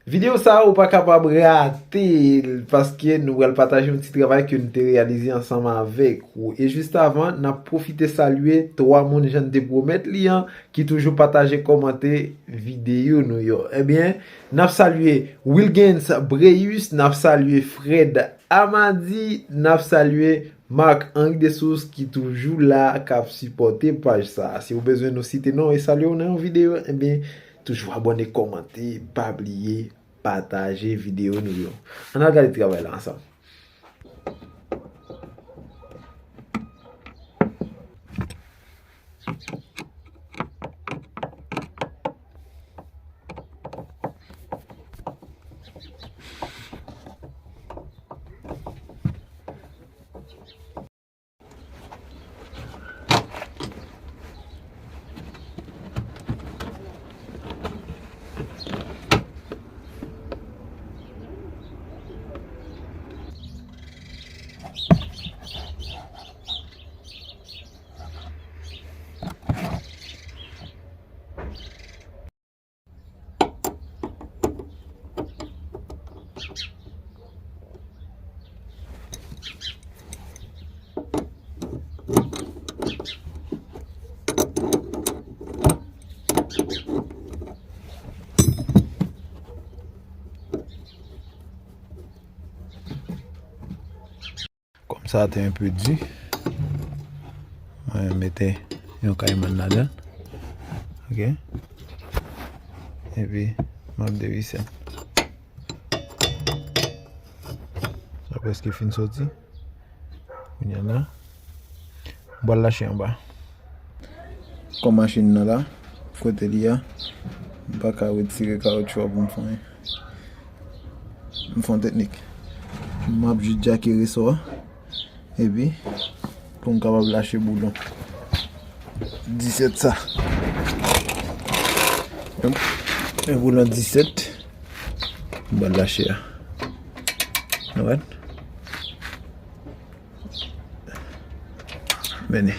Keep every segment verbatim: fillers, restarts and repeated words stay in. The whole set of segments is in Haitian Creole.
Videyo sa a, ou pa kapab rate l, paske nou pral pataje yon ti travay ke nou te reyalize ansanm avèk ou. E jis avan, n ap pwofite salye twa moun jan n te pwomèt li an, ki toujou pataje, kòmante videyo nou yo. Ebyen, n ap salye Wilgens Breus, n ap salye Fred Amadi, n ap salye Marc Henry Dessources ki toujou la, k ap sipòte paj sa a. Si w bezwen nou site non e salye w nan yon videyo, ebyen, toujou abòne, kòmante, pa bliye pataje videyo nou yo. Ann al gade travay la ansanm. Kòm sa te enpe di, mwen mete yon kayman ladan. Ok. Epi, m ap devise l. Sa prèske fin soti. Kounye a la, m pral lache anba. Kòm machin nan la, kote li a, m pa ka retire kawotchou a pou m fè anyen. M fè yon teknik. M ap jis djake resò a. Epi, pou m kapab lache boulon disèt sa. Men boulon disèt, m pral lache a. Alright. Men li.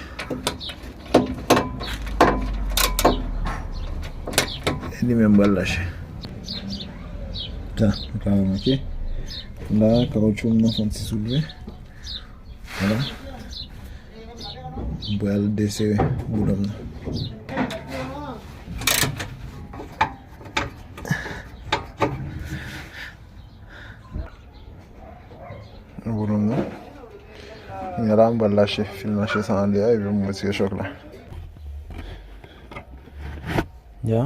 E li menm pral lache. Sa, nou ka remake. La, kawotchou m nan fè yon ti soulve. Vwala. M pral desere boulon m nan. Boulon m nan. Kounye a la, m pral lache fil mache sa anlè a, epi m retire chòk la. Ya.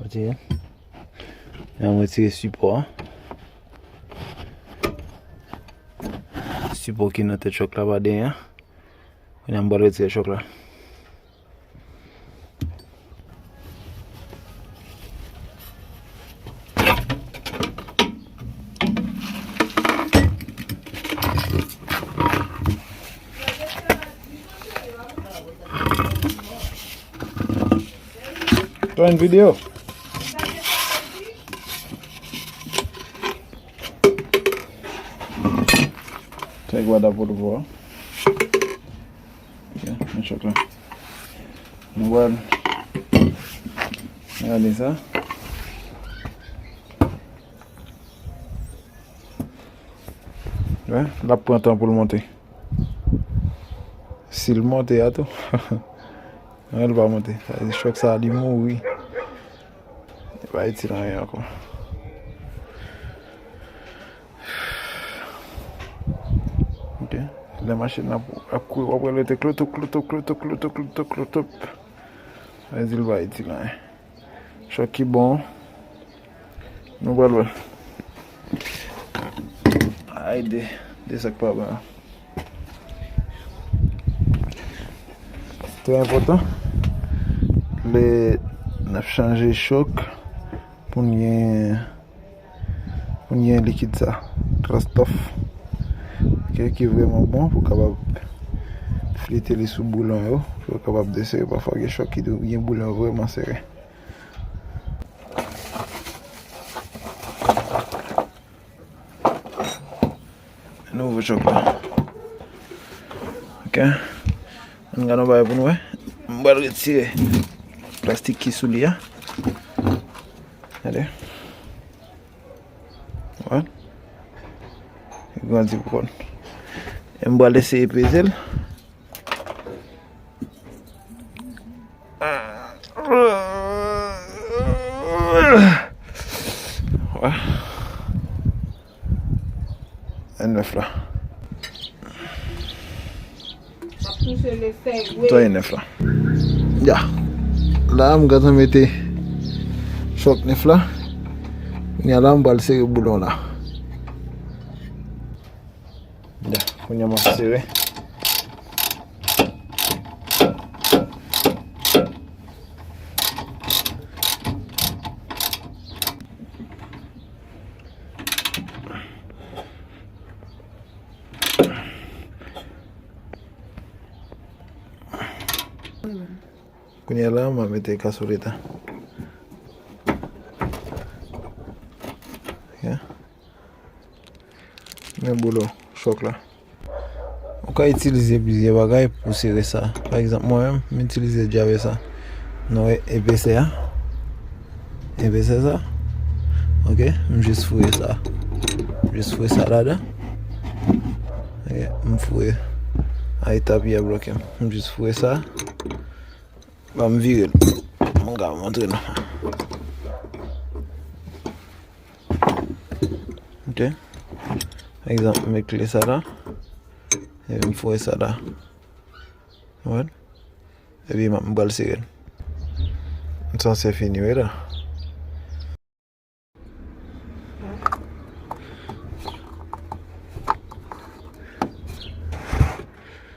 Retire. Ya, m retire sipò a. Sipò ki nan tèt chòk la pa deyen an. Kounye a m pral retire chòk la. Fè yon videyo. Fè gwa da pou l vwa. Ok, men chòk la. Nou pral gade sa. Wè, l ap pran tan pou l monte. Si l monte a tou. Non, l pa monte. Sa vle di chòk sa a, li mouri. Li pa itil anyen ankò. Ok. Lè machin nan ap, ap kouri, w ap wè l rete klotop, klotop, klotop, klotop, klotop, klotop. Sa vle di l pa itil anyen. Chòk ki bon. Nou pral wè. Ay, de, de sa k pa bon. Trè enpòtan. Lè n ap chanje chòk pou n gen, pou n gen likid sa. Krastòf. Ok, ki vrèman bon pou kapab flite li sou boulon yo. Pou yo kapab desere. Pafwa gen chòk ki gen boulon yo vrèman sere. Nouvo chòk la. Ok. Ann gade yon bagay pou nou wè. M pral retire plastik ki sou li a. Gade. Grandi pou kò l. E m pral eseye peze l. Wè. E nèf la. Sa e nèf la. Ya. La, m gentan mete chòk nèf la. Kounye a la, m pral sere boulon la. Ya, kounye a m ap sere. Kounye a la, m ap mete kasoleta. Ya. Men boulon chòk la. Ou ka itilize plizyè bagay pou sere sa. Pa egzanp, mwen menm, m itilize djavè sa. Nou wè epesè a. Epesè sa. Ok, m jis foure sa. M jis foure sa ladan. Ok, m foure. Ay, tapi a bloke m. M jis foure sa. Ban m vire l. Mwen ka montre nou. Ok. Pa egzanp, m met kle sa la. Epi m foure sa la. Ou wè? Epi m, m pral sere l. M sanse fini, wi la.